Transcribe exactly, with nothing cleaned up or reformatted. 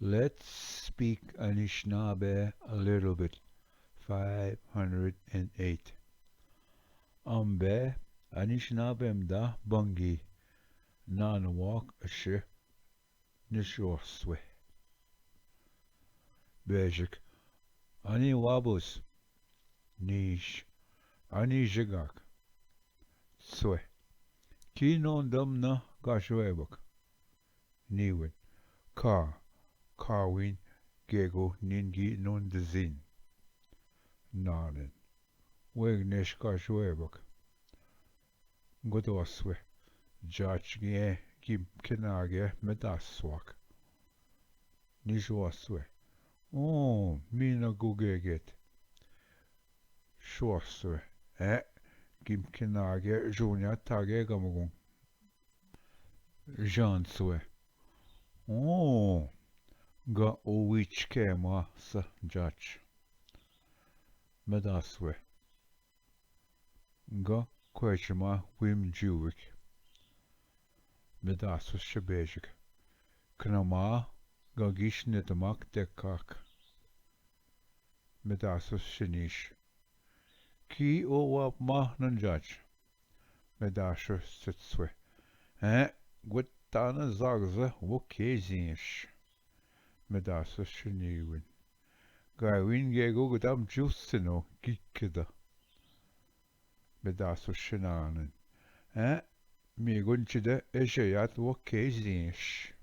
Let's speak Anishinaabe a little bit. Five hundred and eight. Ambe Anishinaabe mda bangi. Nan wak ashe. Nishwaswe. Bejik. Ani wabus. Nish. Ani jigak. Swe. Ki non dam na gashwebak. Niwin. Ka. Kawin. Gego ningi non dezin. Nanen. Wegnesh gashwebak. Gudwaswe. Jachge gim kinage medaswak. Nishwaswe. O, mina gugeget. Shwaswe. E, gim kinage junya tage gamugun. Janswe. O, ga owich kema sa jach. Medaswe. Ga kwechma wim juwik. Medasus shebejik. Knama ga gish netamak tekak. Medasus shenish. Ki o wap ma nanjach. Medasus setswe. He, gwetana zagza wo kezinsh. Medasus sheniwin. Gaiwin gego gudam jusino gikida. Medasus shinanen. E, migun chide ejeyat wo kezinsh.